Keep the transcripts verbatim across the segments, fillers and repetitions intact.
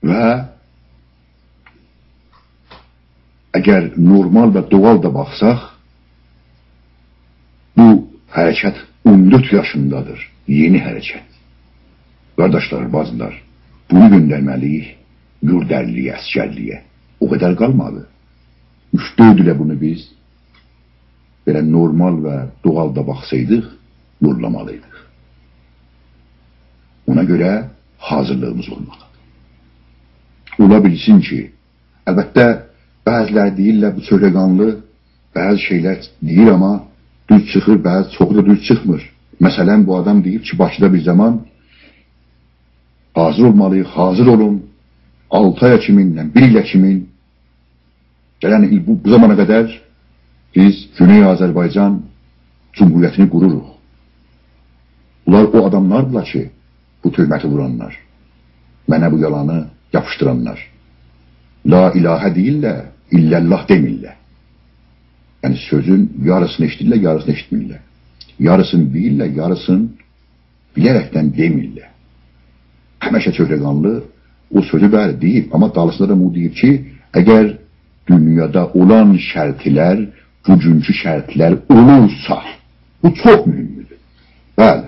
و اگر نورمال و دوغال دا باخساق، بو حرکت اون دؤرد یاشیندادیر. یئنی حرکت. قارداشلار، باجیلار، بونو گؤندرمه‌لی‌ییک یورد ارلییه، عسگرلییه. او قدر قالمادی. اوچ-دؤرد ایله بونو بیز بئله نورمال و دوغال دا باخسایدیق، یوللامالییدیق. اونا گؤره حاضیرلیغیمیز اولمالیدیر. اولا بیلسین کی، البته، بعضی‌لری دئییرلر، بو چهرگانلی بعضی شئیلر دئییر، آمما دوز چیخیر، بعضی، چوخو دا دوز چیخمیر. مثلا، بو آدام دئییب کی، باکیدا بیر زامان حاضیر اولمالیییق، حاضیر اولون، آلتی آیا کیمین، بیر ایله کیمین، گلن ایل بو، بو زامانا قدر بیز گونئی آذربایجان جمهوریتینی قوروروق. بونلار او آداملاردیلار کی، بو تهمتی وورانلار، منه بو یالانی یاپیشدیرانلار. لا اله دئییرلر، الا الله دئمیرلر. یعنی سؤزون یاریسینی ائشیدیرلر، یاریسینی ائشیتمیرلر. یاریسینی بیلیرلر، یاریسینی بیله‌رکدن دئمیرلر. همیشه چهرگانلی او سؤزو، بلی، دئییب، آمما دالیسیندا دا بونو دئییب کی، اگر دونیادا اولان شرطلر بوگونکو شرطلر اولورسا، بو چوخ مهمدور. بلی،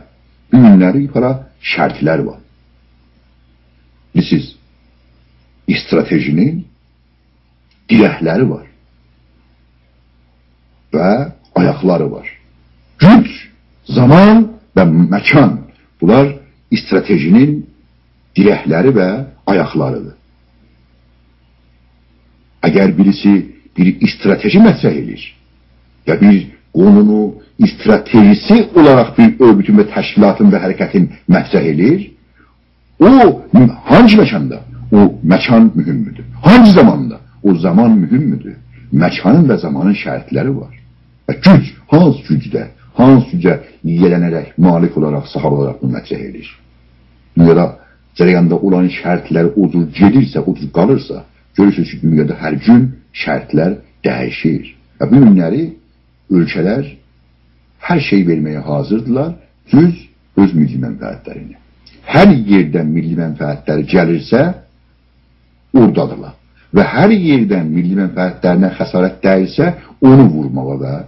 بو گونلری بیر پارا شرطلر وار. بیلیرسینیز، استراتژی‌نین دیرکلری وار و آیاقلاری وار. گوج، زامان و مکان، بونلار استراتژی‌نین دیرکلری و آیاقلاریدیر. اگر بیریسی بیر استراتژی مطرح ائدیر، یا بیر قونونو استراتژی‌سی اولاراق بیر اؤرگوتون و تشکیلاتین و حرکتین مطرح ائدیر، او، هانگی مکاندا؟ او مکان مهمدور. هانگی زاماندا؟ او زامان مهمدور. مکانین و زامانین شرطلری وار. و گوج، هانسی گوجده، هانسی گوجه یییه‌لنه‌رک، مالک اولاراق، صاحیب اولاراق بونو مطرح ائدیر؟ دونیادا جریاندا اولان شرطلر او جور گئدیرسه، او جور قالیرسا، گؤرورسونوز کی، دونیادا هر گون شرطلر دییشیر. و بو گونلری اؤلکه‌لر هر شئی وئرمه‌یه حاضیردیلار، جز اؤز میللی منفعتلرینی. هر یئردن میللی منفعتلری گلیرسه، اورادادیرلار. و هر یئردن میللی منفعتلرینه خسارت دییرسه، اونو وورماغا و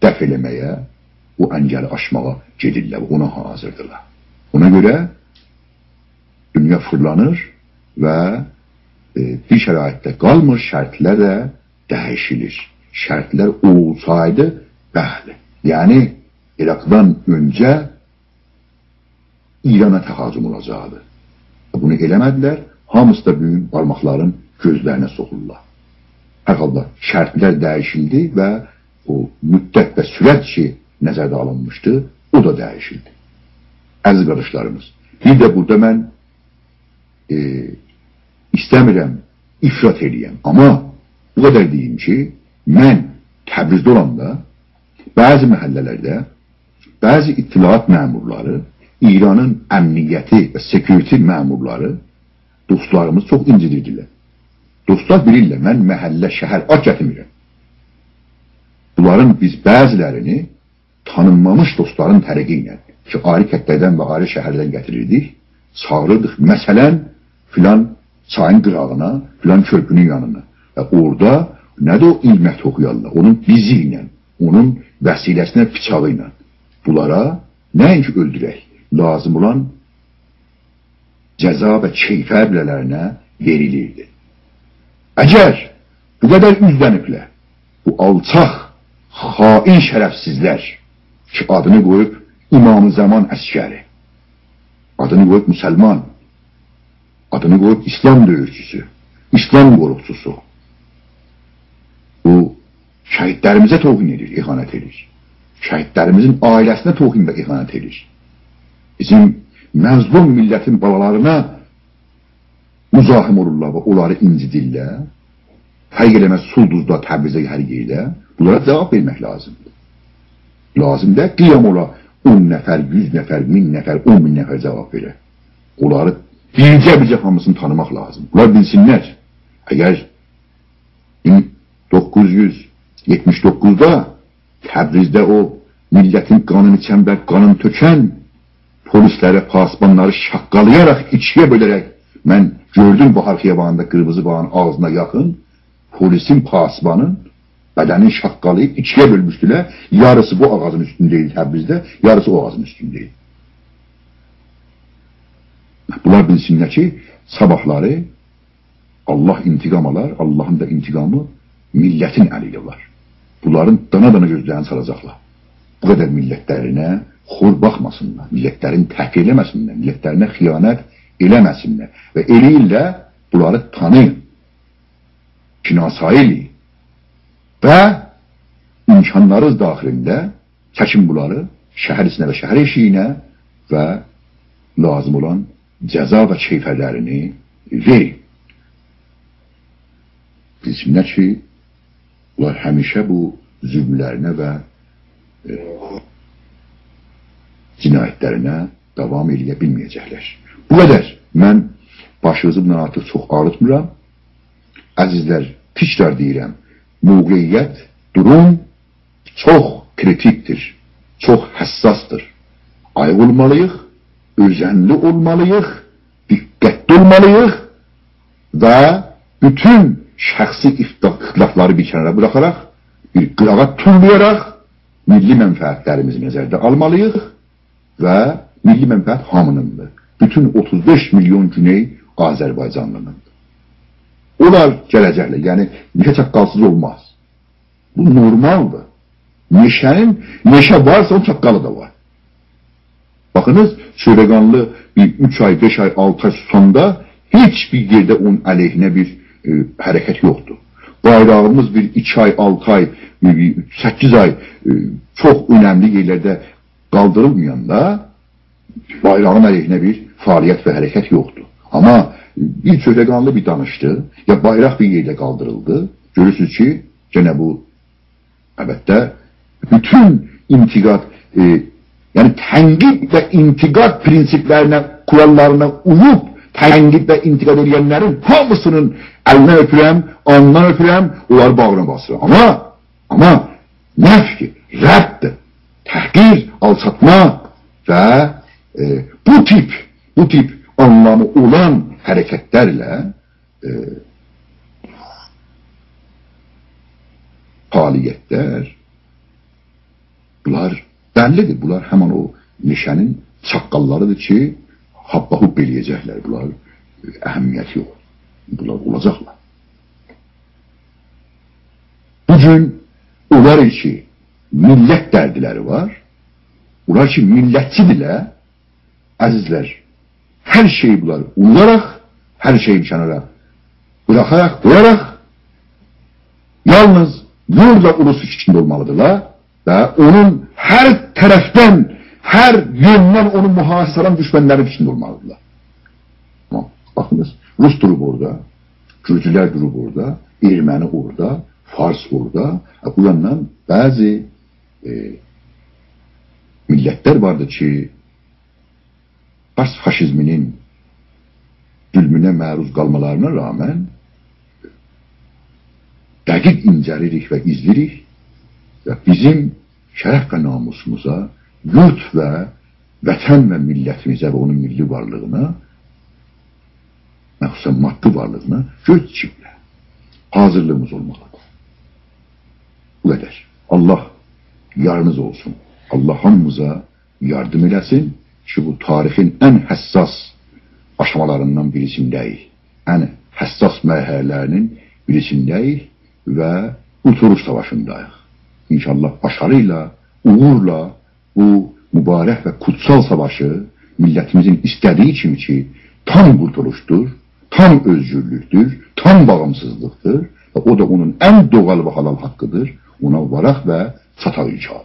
دفع ائله‌مه‌یه، او انگلی آشماغا گئدیرلر، اونا حاضیردیرلار. اونا گؤره دونیا فیرلانیر و، ائ، بیر شرایطده قالمیر، شرطلر ده دییشیلیر. شرطلر اولسایدی، بلی. یعنی، عراقدان اؤنجه ایرانا تهاجم اولاجاقدی. بونو ائله‌مه‌دیلر، هامیسی دا بوگون بارماقلارین گؤزلرینه سوخورلار. هر حالدا شرطلر دییشیلدی و او مدت و سرعت کی، نظرده آلینمیشدی، او دا دییشیلدی. عزیز قارداشلاریمیز، بیر ده بورادا من، ائ، ایسته‌میرم افراط ائله‌یم، آمما بو قدر دئییم کی، من تبریزده اولاندا بعضی محله‌لرده بعضی اطلاعات مأمورلاری، ایرانین امنیتی و سکیوریتی مأمورلاری، دوستلاریمیزی چوخ اینجیدیردیلر. دوستلار بیلیرلر، من محله، شهر آد گتیرمیرم. بونلارین بیز بعضی‌لرینی تانینمامیش دوستلارین طریقی ایله کی، آیری کندلردن و آیری شهرلردن گتیریردیک، چاغیریردیق، مثلا، فلان چایین قیراغینا، فلان کؤرپونون یانینا. و اورادا نه ده او علمت اوخویارلار، اونون بیزی ایله، اونون وسیله‌سینه، بیچاغی ایله. بونلارا نه‌اینکی اؤلدورک، لازیم اولان جزا و کیفر بیله‌لرینه وئریلیردی. اگر بو قدر اوزلنیبلر، بو آلچاق، خائن شرفسیزلر کی، آدینی قویوب امام زمان عسگری، آدینی قویوب مسلمان، آدینی قویوب اسلام دؤیوشچوسو، اسلام قوروقچوسو، بو شهیدلریمیزه توهین ائدیر، اهانت ائدیر. شهیدلریمیزین عائله‌سینه توهین و اهانت ائدیر. بیزیم مظلوم میللتین بالالارینا مزاحم اولورلار و اونلاری اینجیدیرلر. فرق ائله‌مز، سولدوزدا، تبریزده، هر یئرده. بونلارا جواب وئرمک لازیمدیر. لازیم دئییل قیام اولا اون نفر، یوز نفر، مین نفر، اون مین نفر جواب وئره. اونلاری بیرجه-بیرجه هامیسینی تانیماق لازیم. بونلار بیلسینلر، اگر مین دوققوز یوز یئتمیش دوققوزدا تبریزده او میللتین قانینی ایچن و قانینی تؤکن پلیسلری، پاسبانلاری شاققالایاراق، ایکی‌یه بؤله‌رک من گؤردون بهار خیابانیندا قیرمیزی قانین آغزینا یاخین پلیسین، پاسبانین بدنینی شاققالاییب ایکی‌یه بؤلموشدولر. یاریسی بو آغاجین اوستونده ایدی تبریزده، یاریسی او آغاجین اوستونده ایدی. بونلار بیلسینلر کی، صاباحلاری الله انتقام آلار، اللهین دا انتقامی میللتین الی ایله اولار. بونلارین دانا-دانا گؤزلرینی سالاجاقلار. بو قدر میللتلرینه خور باخماسینلار، میللتلرینی تحقیر ائله‌مه‌سینلر، میللتلرینه خیانت ائله‌مه‌سینلر. و ائله‌ییرلر، بونلاری تانییین، شناسایی ائله‌یین. و امکانلارینیز داخلینده چکین بونلاری شهر ایچینه و شهر ائشیگینه و لازیم اولان جزا و کیفرلرینی وئرین. بیلسینلر کی، بونلار همیشه بو ظلملرینه و، ائ، جنایتلرینه داوام ائله‌یه بیلمه‌یه‌جکلر. بو قدر. من باشینیزی بوندان آرتیق چوخ آغریتمیرام. عزیزلر، تکرار دئییرم، موقعیت، دوروم چوخ کریتیکدیر، چوخ حساسدیر. آییق اولمالیییق، اؤزنلی اولمالیییق، دقتلی اولمالیییق و بوتون شخصی اختلا-، اختلافلاری بیر کنارا بوراخاراق، بیر قیراغا توللایاراق میللی منفعتلریمیزی نظرده آلمالیییق و میللی منفعت هامینیندیر. بوتون اوتوز بئش میلیون گونئی آذربایجانلینیندیر. اونلار گله‌جکلر، یعنی مئشه چاققالسیز اولماز. بو نورمالدیر. مئشه‌نین، مئشه وارسا، اونون چاققالی دا وار. باخینیز، چهرگانلی بیر اوچ آی، بئش آی، آلتی آی سوساندا هئچ بیر یئرده اونون علیهینه بیر، ائ، حرکت یوخدور. بایراغیمیز بیر ایکی آی، آلتی آی، ائ، سککیز آی، ائ، چوخ اؤنملی یئرلرده قالدیریلمایاندا بایراغین علیهینه بیر فعالیت و حرکت یوخدور. آمما بیر چهرگانلی بیر دانیشدی، یا بایراق بیر یئرده قالدیریلدی. گؤرورسونوز کی، یئنه بو، البته، بوتون انتقاد، ائ، یعنی تنقید و انتقاد پرینسیپلرینه، کوراللارینا اویوب تنقید و انتقاد ائدنلرین هامیسینین الیندن اؤپورم، آلنیندان اؤپورم، اونلاری باغریما باسیرام. آمما، آمما نفی، رد، تحقیر، آلچاتما و، ائ، بو تیپ، بو تیپ آنلامی اولان حرکتلرله، ائ، فعالیتلر، بونلار بللیدیر. بونلار همین او مئشه‌نین چاققاللاریدیر کی، هاپپا-هوپ ائله‌یه‌جکلر. بونلار، ائ، اهمیتی یوخ. بونلار اولاجاقلار. بو گون اونلار کی، میللت دردلری وار، اونلار کی، میللتچیدیرلر، عزیزلر، هر شئیی بونلار اونوداراق، هر شئیی بیر کنارا بوراخاراق، قویاراق، یالنیز بورادا اولوس فیکرینده اولمالیدیرلار و اونون هر طرفدن، هر یؤندن اونو محاصره ائدن دوشمنلرین فیکرینده اولمالیدیرلار. تامام. باخینیز، روس دوروب اورادا، گورجولر دوروب اورادا، ارمنی اورادا، فارس اورادا. هه، بو یاندان بعضی، ائ، میللتلر واردیر کی، فارس فاشیزمینین ظلمونه معروض قالمالارینا رغماً دقیق اینجه‌لیریک و ایزلیریک و بیزیم شرف و ناموسوموزا، یورد و وطن و میللتیمیزه و اونون میللی وارلیغینا، مخصوصاً مادی وارلیغینا گؤز دیکیبلر. حاضیرلیغیمیز اولمالیدیر. بو قدر. الله یارینیز اولسون. الله هامیمیزا یاردیم ائله‌سین کی، بو تاریخین ان حساس آشامالاریندان بیریسینده‌ییک، ان حساس مرحله‌لرینین بیریسینده‌ییک و قورتولوش ساواشینداییق. ان‌شاءالله باشاری ایله، اوغورلا بو مبارک و قوتسال ساواشی میللتیمیزین ایسته‌دیگی کیمی کی، تام قورتولوشدور، تام اؤزگورلوکدور، تام باغیمسیزلیقدیر و او دا اونون ان دوغال و حلال حاققیدیر، اونا واراق و چاتاق ان‌شاءالله.